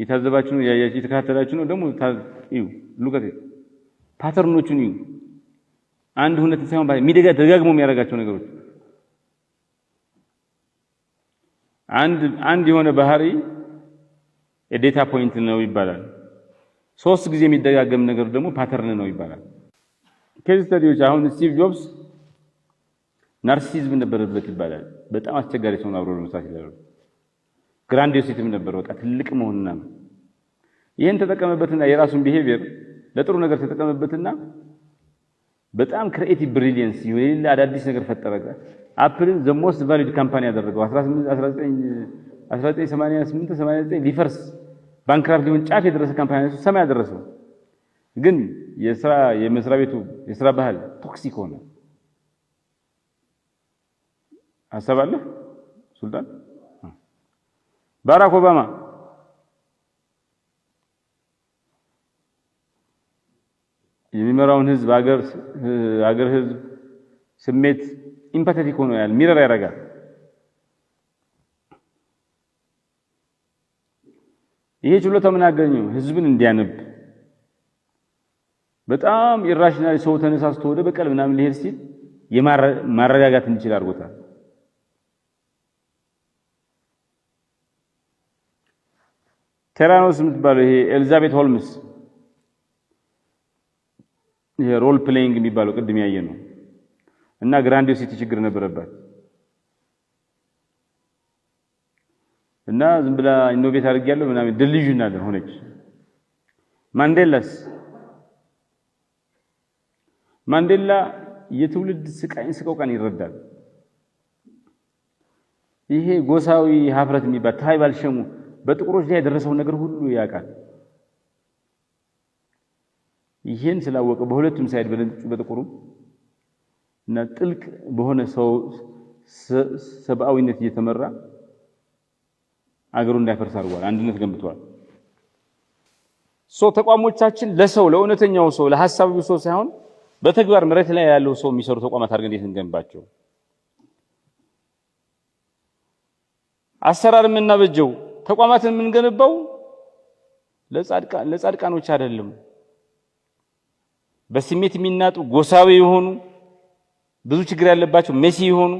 የታዘባችሁ ነው፣ ያያችሁ የተከታተላችሁ ነው። ደግሞ እዩ፣ look at pattern ኦቹን እዩ። አንድ ሁነት ሳይሆን የሚደጋ ደጋግሞ የሚያደርጋቸው ነገሮች፣ አንድ አንድ የሆነ ባህሪ የ data point ነው ይባላል። ሶስት ጊዜ የሚደጋገም ነገር ደግሞ pattern ነው ይባላል። Case study ዎች፣ አሁን ስቲቭ ጆብስ narcissism ነበረበት ይባላል። በጣም አስቸጋሪ ሰው አብሮ ለመስራት ይላሉ። Grandiosity ም ነበር፣ በቃ ትልቅ መሆንና ነው። ይህን ተጠቀመበትና የራሱን behavior ለጥሩ ነገር ተጠቀመበትና በጣም creative brilliance የሌለ አዳዲስ ነገር ፈጠረ። Apple ን the most valued company ያደረገው 1988 89 ሊፈርስ bankrupt ሊሆን ጫፍ የደረሰ company ሰማይ ያደረሰው፣ ግን የስራ የመስሪያ ቤቱ የስራ ባህል toxic ሆነ። ሀሳብ አለ ሱልጣን። ባራክ ኦባማ የሚመራውን ህዝብ፣ አገር ህዝብ ስሜት empathetic ሆኖ ያል mirror ያደርጋል። ይሄ ችሎታ ምን አገኘው? ህዝብን እንዲያነብ፣ በጣም irrational ሰው ተነሳስቶ ወደ በቀል ምናምን ሊሄድ ሲል የማረጋጋት እንዲችል አድርጎታል። ቴራኖስ የምትባለው ይሄ ኤሊዛቤት ሆልምስ፣ ይሄ role playing የሚባለው ቅድም ያየ ነው፣ እና grandiosity ችግር ነበረባት እና ዝም ብላ innovate አድርጌያለሁ ምናምን delusional ሆነች። ማንዴላስ? ማንዴላ የትውልድ ስቃይን ስቆቃን ይረዳል። ይሄ ጎሳዊ ሀፍረት የሚባል tribal shame ኡ በጥቁሮች ላይ የደረሰውን ነገር ሁሉ ያውቃል። ይህን ስላወቀ በሁለቱም side፣ በነጩ በጥቁሩ፣ እና ጥልቅ በሆነ ሰው ሰብአዊነት እየተመራ አገሩ እንዳይፈርስ አድርጓል። አንድነት ገንብቷል። So ተቋሞቻችን ለሰው፣ ለእውነተኛው ሰው፣ ለሀሳቢው ሰው ሳይሆን በተግባር መሬት ላይ ያለው ሰው የሚሰሩ ተቋማት አድርገን እንዴት እንገንባቸው? አሰራር የምናበጀው፣ ተቋማትን የምንገነባው ለጻድቃኖች አይደለም። በስሜት የሚናጡ፣ ጎሳዊ የሆኑ፣ ብዙ ችግር ያለባቸው፣ messy የሆኑ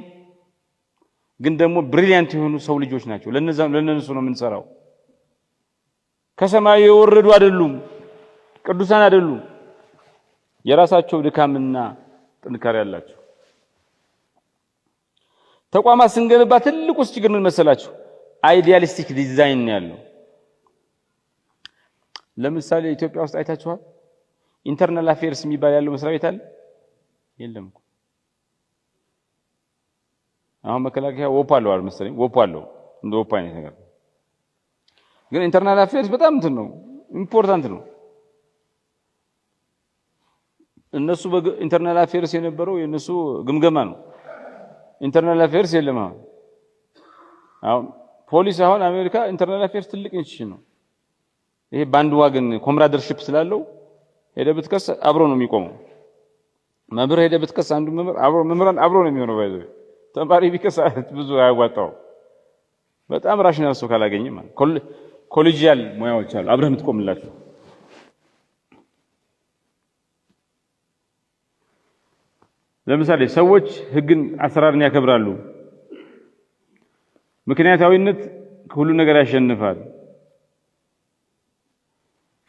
ግን ደግሞ brilliant የሆኑ ሰው ልጆች ናቸው። ለነሱ ነው የምንሰራው። ከሰማይ የወረዱ አይደሉም፣ ቅዱሳን አይደሉም። የራሳቸው ድካምና ጥንካሬ አላቸው። ተቋማት ስንገነባ ትልቁ ችግር ምን መሰላችሁ? Idealistic design ነው ያለው። ለምሳሌ ኢትዮጵያ ውስጥ አይታችኋል? Internal affairs የሚባል ያለው መስሪያ ቤት አለ? የለም እኮ። አሁን መከላከያ ወፖ አለው አይደል መሰለኝ፣ ወፖ አለው፣ እንደ ወፖ አይነት ነገር። ግን internal affairs በጣም እንትን ነው፣ important ነው። እነሱ በ internal affairs የነበረው የእነሱ ግምገማ ነው። Internal affairs የለም አሁን። አሁን ፖሊስ፣ አሁን አሜሪካ internal affairs ትልቅ institution ነው። ይሄ bandwagon comradeship ስላለው ሄደህ ብትከስ አብሮ ነው የሚቆመው። መምህር ሄደህ ብትከስ አንዱ መምህር አብሮ፣ መምህራን አብሮ ነው የሚሆነው። By the way ተማሪ ቢከስ ብዙ አያዋጣው። በጣም rational ሰው ካላገኘ ማለት collegial ሙያዎች አሉ አብረህ የምትቆምላቸው። ለምሳሌ ሰዎች ህግን አሰራርን ያከብራሉ። ምክንያታዊነት ሁሉ ነገር ያሸንፋል።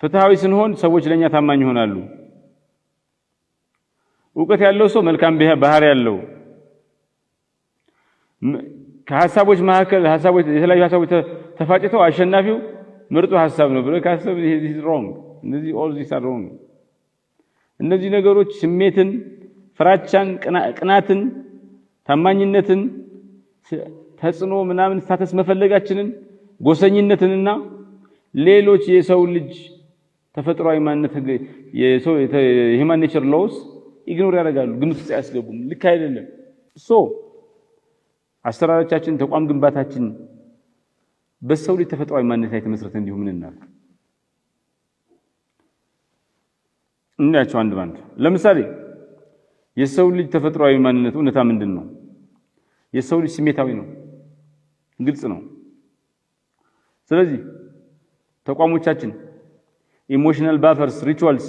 ፍትሃዊ ስንሆን ሰዎች ለኛ ታማኝ ይሆናሉ። እውቀት ያለው ሰው መልካም ባህሪ ያለው፣ ከሀሳቦች መካከል ሀሳቦች የተለያዩ ሀሳቦች ተፋጭተው አሸናፊው ምርጡ ሀሳብ ነው ብለህ ካሰብክ wrong። እነዚህ all these are wrong። እነዚህ ነገሮች ስሜትን፣ ፍራቻን፣ ቅናትን፣ ታማኝነትን፣ ተጽዕኖ ምናምን status መፈለጋችንን፣ ጎሰኝነትንና ሌሎች የሰው ልጅ ተፈጥሯዊ ማንነት፣ የሰው የ human nature laws ignore ያደርጋሉ፣ ግምት ውስጥ አያስገቡም። ልክ አይደለም። So አሰራሮቻችን፣ ተቋም ግንባታችን በሰው ልጅ ተፈጥሯዊ ማንነት ላይ የተመሰረተ እንዲሁ ምን እናድርግ? እናያቸው አንድ ባንድ። ለምሳሌ የሰው ልጅ ተፈጥሯዊ ማንነት እውነታ ምንድን ነው? የሰው ልጅ ስሜታዊ ነው፣ ግልጽ ነው። ስለዚህ ተቋሞቻችን emotional buffers፣ rituals፣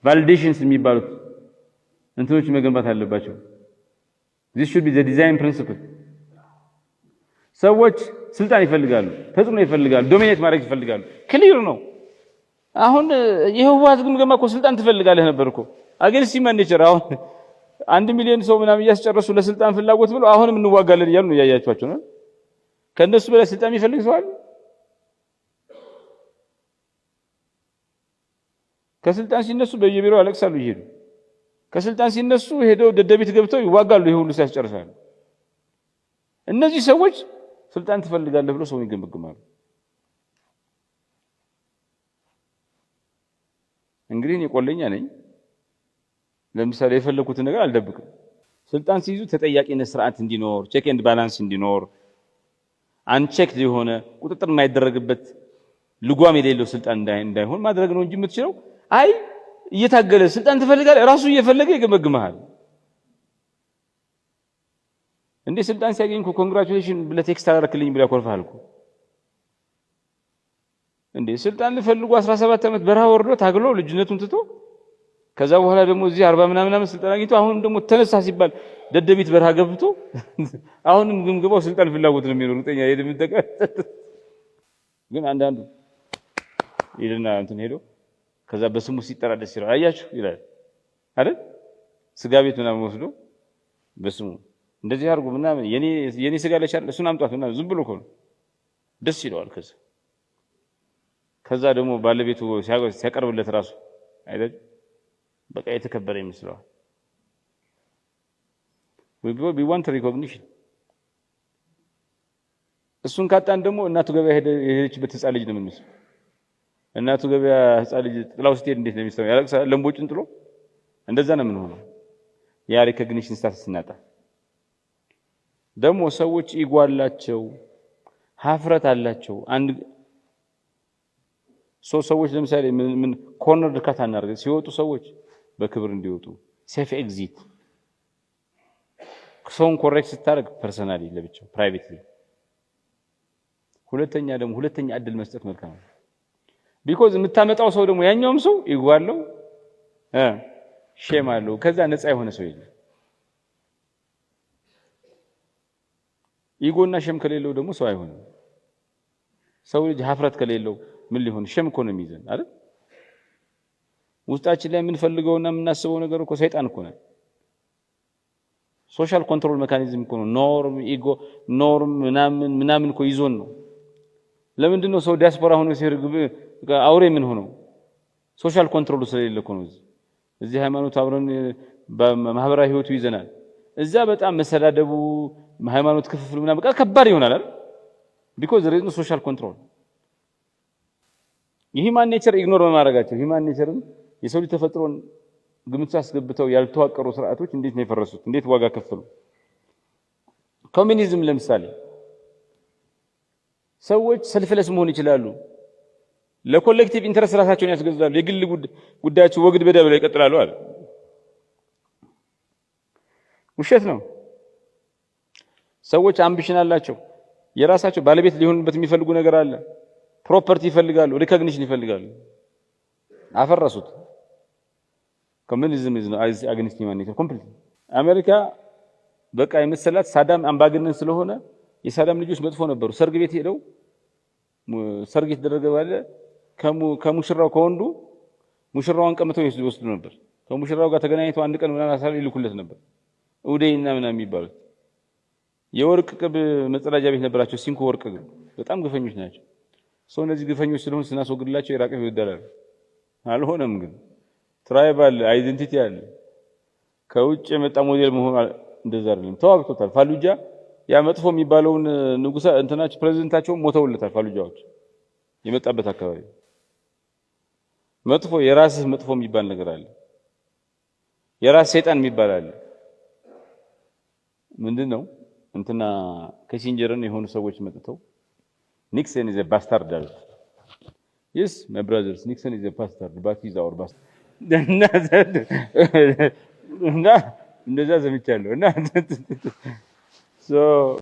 validations የሚባሉት እንትኖች መገንባት አለባቸው። This should be the design principle። ሰዎች ስልጣን ይፈልጋሉ፣ ተጽዕኖ ይፈልጋሉ፣ dominate ማድረግ ይፈልጋሉ። Clear ነው። አሁን የህወሓት ግምገማ እኮ ስልጣን ትፈልጋለህ ነበር እኮ፣ against human nature። አሁን 1 ሚሊዮን ሰው ምናምን እያስጨረሱ ለስልጣን ፍላጎት ብለው አሁንም እንዋጋለን እያሉ ነው፣ እያያቸዋቸው ነው። ከእነሱ በላይ ስልጣን የሚፈልግ ሰው አለ? ከስልጣን ሲነሱ በየቢሮው ያለቅሳሉ እየሄዱ፣ ከስልጣን ሲነሱ ሄደው ደደቢት ገብተው ይዋጋሉ። ይሄ ሁሉ ሲያስጨርሳሉ። እነዚህ ሰዎች ስልጣን ትፈልጋለህ ብሎ ሰውን ይገመግማሉ። እንግዲህ እኔ ቆለኛ ነኝ። ለምሳሌ የፈለኩትን ነገር አልደብቅም። ስልጣን ሲይዙ ተጠያቂነት ስርዓት እንዲኖር፣ check and balance እንዲኖር፣ unchecked የሆነ ቁጥጥር የማይደረግበት ልጓም የሌለው ስልጣን እንዳይሆን ማድረግ ነው እንጂ የምትችለው፣ አይ እየታገለ ስልጣን ትፈልጋለህ፣ ራሱ እየፈለገ ይገመግመሃል። እንዴ ስልጣን ሲያገኝ እኮ congratulation ብለህ text አላረክልኝ ብለህ ያኮርፍሃል እኮ። እንዴ ስልጣን ፈልጎ 17 ዓመት በረሃ ወርዶ ታግሎ ልጅነቱን ትቶ፣ ከዛ በኋላ ደግሞ እዚህ 40 ምናምን ዓመት ስልጣን አግኝቶ፣ አሁንም ደግሞ ተነሳ ሲባል ደደቢት በረሃ ገብቶ አሁንም ግምገማው ስልጣን ፍላጎት ነው የሚኖር። እርግጠኛ ሄደ። ግን አንዳንዱ ሄድና እንትን ሄዶ ከዛ በስሙ ሲጠራ ደስ ይለዋል። አያችሁ ይላል አይደል? ስጋ ቤት ምናምን ወስዶ በስሙ እንደዚህ አድርጎ ምናምን የኔ ስጋ ለቻል እሱን አምጧት ምናምን፣ ዝም ብሎ እኮ ነው፣ ደስ ይለዋል። ከዛ ደግሞ ባለቤቱ ሲያቀርብለት ራሱ አይደል በቃ የተከበረ ይመስለዋል። We want recognition። እሱን ካጣን ደግሞ እናቱ ገበያ የሄደችበት ህፃን ልጅ ነው የምንመስለው። እናቱ ገበያ ህፃን ልጅ ጥላው ስትሄድ እንዴት ነው የሚሰማው? ያለቅሳል ለምቦጩን ጥሎ፣ እንደዛ ነው የምንሆነው። ያ recognition status ስናጣ ደግሞ ሰዎች ego አላቸው፣ ሀፍረት አላቸው። አንድ ሰው ሰዎች ለምሳሌ ምን corner cut አናደርግ፣ ሲወጡ ሰዎች በክብር እንዲወጡ safe exit፣ ሰውን correct ስታደርግ personally ለብቻው privately። ሁለተኛ ደግሞ ሁለተኛ እድል መስጠት መልካም ነው። Because የምታመጣው ሰው ደግሞ ያኛውም ሰው ego አለው፣ shame አለው። ከዛ ነፃ የሆነ ሰው የለም። Ego እና shame ከሌለው ደግሞ ሰው አይሆንም። ሰው ልጅ ሀፍረት ከሌለው ምን ሊሆን? Shame እኮ ነው የሚይዘን አይደል? ውስጣችን ላይ የምንፈልገውና የምናስበው ነገር እኮ ሰይጣን እኮ ነው። Social control mechanism እኮ ነው። Norm፣ ego፣ norm ምናምን ምናምን እኮ ይዞን ነው። ለምንድን ነው ሰው ዲያስፖራ ሆኖ ሲሄድ አውሬ ምን ሆነው? Social control ኡ ስለሌለ እኮ ነው። እዚህ ሃይማኖት አብረን በማህበራዊ ህይወቱ ይዘናል። እዛ በጣም መሰዳደቡ፣ ሃይማኖት ክፍፍሉ ምናምን በቃ ከባድ ይሆናል አይደል? Because there is no social control። የ human nature ignore በማድረጋቸው፣ human nature ን የሰው ልጅ ተፈጥሮን ግምት አስገብተው ያልተዋቀሩ ስርዓቶች እንዴት ነው የፈረሱት? እንዴት ዋጋ ከፈሉ? ኮሚኒዝም ለምሳሌ ሰዎች selfless መሆን ይችላሉ። ለ collective interest ራሳቸውን ያስገዛሉ። የግል ጉዳያቸው ወግድ በዳ ብለው ይቀጥላሉ አለ። ውሸት ነው። ሰዎች ambition አላቸው። የራሳቸው ባለቤት ሊሆኑበት የሚፈልጉ ነገር አለ። Property ይፈልጋሉ፣ recognition ይፈልጋሉ። አፈረሱት። Communism is against human nature completely። አሜሪካ በቃ የመሰላት ሳዳም አምባገነን ስለሆነ፣ የሳዳም ልጆች መጥፎ ነበሩ። ሰርግ ቤት ሄደው ሰርግ የተደረገ ባለ ከሙሽራው ከወንዱ ሙሽራዋን ቀምተው ይወስዱ ነበር። ከሙሽራው ጋር ተገናኝተው አንድ ቀን ምናምን አሳብ ይልኩለት ነበር። ኡደይና ምናምን የሚባሉት የወርቅ ቅብ መጸዳጃ ቤት ነበራቸው። ሲንኮ ወርቅ ቅብ፣ በጣም ግፈኞች ናቸው። ሰው እነዚህ ግፈኞች ስለሆን ስናስወግድላቸው ኢራቅ ይወዳላል። አልሆነም ግን tribal identity አለ። ከውጭ የመጣ ሞዴል መሆኑ እንደዛ አይደለም። ተዋግቶታል። ፋሉጃ ያ መጥፎ የሚባለውን ንጉሳ እንትናቸው ፕሬዝደንታቸውን ሞተውለታል። ፋሉጃዎች የመጣበት አካባቢ መጥፎ፣ የራስህ መጥፎ የሚባል ነገር አለ። የራስ ሰይጣን የሚባል አለ። ምንድን ነው እንትና ኪሲንጀርን የሆኑ ሰዎች መጥተው "Nixon is a bastard" አሉት። "Yes, my brothers, Nixon is a bastard, but he's our bastard" እና እንደዛ ሰምቻለሁ እና